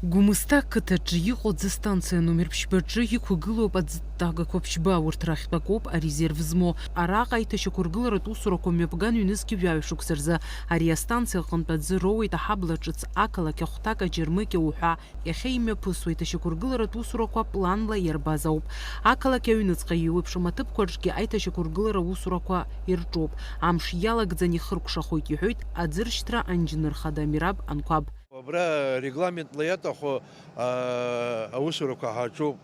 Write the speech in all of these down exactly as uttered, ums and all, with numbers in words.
Гәымсҭа ақыҭаҿы иҟоу аӡы астанциа номер ԥшьбаҿы иқәгылоуп аӡытагақәа ԥшьба, урҭ рахьтә акоуп арезерв змоу. Араҟа аиҭашьақәыргыларатә усурақәа мҩаԥган ҩнызқьи жәаҩа шықәса рзы. Ари астанциа аҟынтә аӡы роуеит аҳабла ҿыц, ақалақь ахәҭак, аџьармыкьа уҳәа. Иахьа имҩаԥысуа аиҭашьақәыргыларатә усурақәа планла иарбаз ауп. Ақалақь аҩныҵҟа еиуеиԥшым аҭыԥқәа рҿгьы аиҭашьақәыргылара усурақәа ирҿуп. Амш иалагӡан ихыркәшахоит, иҳәоит аӡыршьҭра анџьныр хада Мираб Анқәаб. Абра регламентла иаҭаху, аа, аусурақәа ҳаҿуп.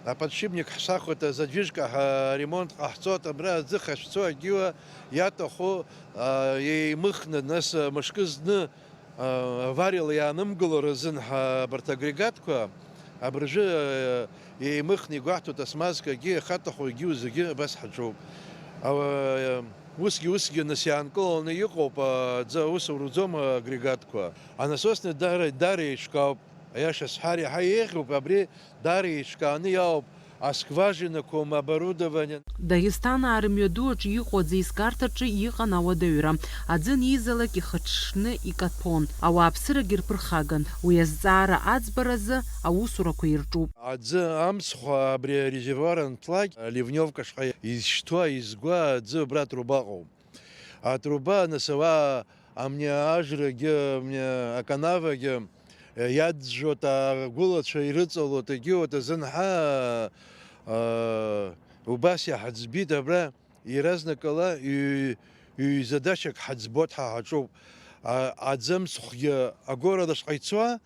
Аподшипник ҳсахәоит, азаджыжка ҳаремонт ҟаҳҵоит, абра аӡы хашәцо агьиуа иаҭаху, аа, еимыхны, нас, мышкы зны, аа, авариала иаанымгыло рзын ҳа-, абарҭ агрегатқәа абыржәы, аа, еимыхны игәаҳҭоит, асмазкагьы, ихаҭаху агьиу зегьы абас ҳаҿуп. Ау-, усгьы, усгьы нас иаанкыланы иҟоуп, аӡы аус ауруӡом агрегатқәа. Анасосный даара, даара еиҿкаауп. Аиаша сҳәар, иаҳа еиӷьуп, абри даара еиҿкааны иаауп, аскважинақәа, оборудование. Дагестанаа рымҩаду аҿы иҟоу аӡеизгарҭаҿы иҟан ауадаҩра. Аӡы анизалак ихыҽҽны икаҭәон, ауааԥсырагьы рԥырхаган. Уи азҵаара аӡбаразы аусурақәа ирҿуп. Аӡы амцхә абри арезервуар анҭлак, ливневка шҟа изшьҭуа, изгәа аӡы убра атруба ыҟоуп. Атруба, нас, ауаа амни ажрагьы, амни аканавагьы, э, иаӡәӡәоит, агәылацәа ирыҵалоит, егьиуеит азын ҳа, э, убас иаҳӡбит абра, иаразнакала ҩ-, ҩ-задачак ҳаӡбоит, ҳа ҳаҿуп. А, аӡымцхәгьы агәырала шҟа ицо,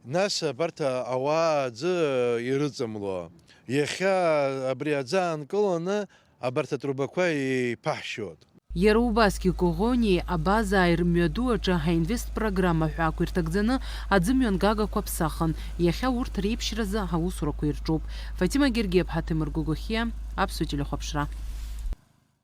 нас абарҭ ауаа аӡы ирыҵамло. Иахьа абри аӡы аанкыланы, абарҭ атрубақәа еиԥаҳшьоит. Иара убасгьы Коӷониеи Абазааи рымҩаду аҿы аинвест программа ҳәа ақәирҭагӡаны аӡымҩангагақәа ԥсахын. Иахьа урҭ реиԥшьразы аусурақәа ирҿуп. Фатима Гергиаԥҳа, Ҭемыр Гогохиа, Аԥсуа телехәаԥшра.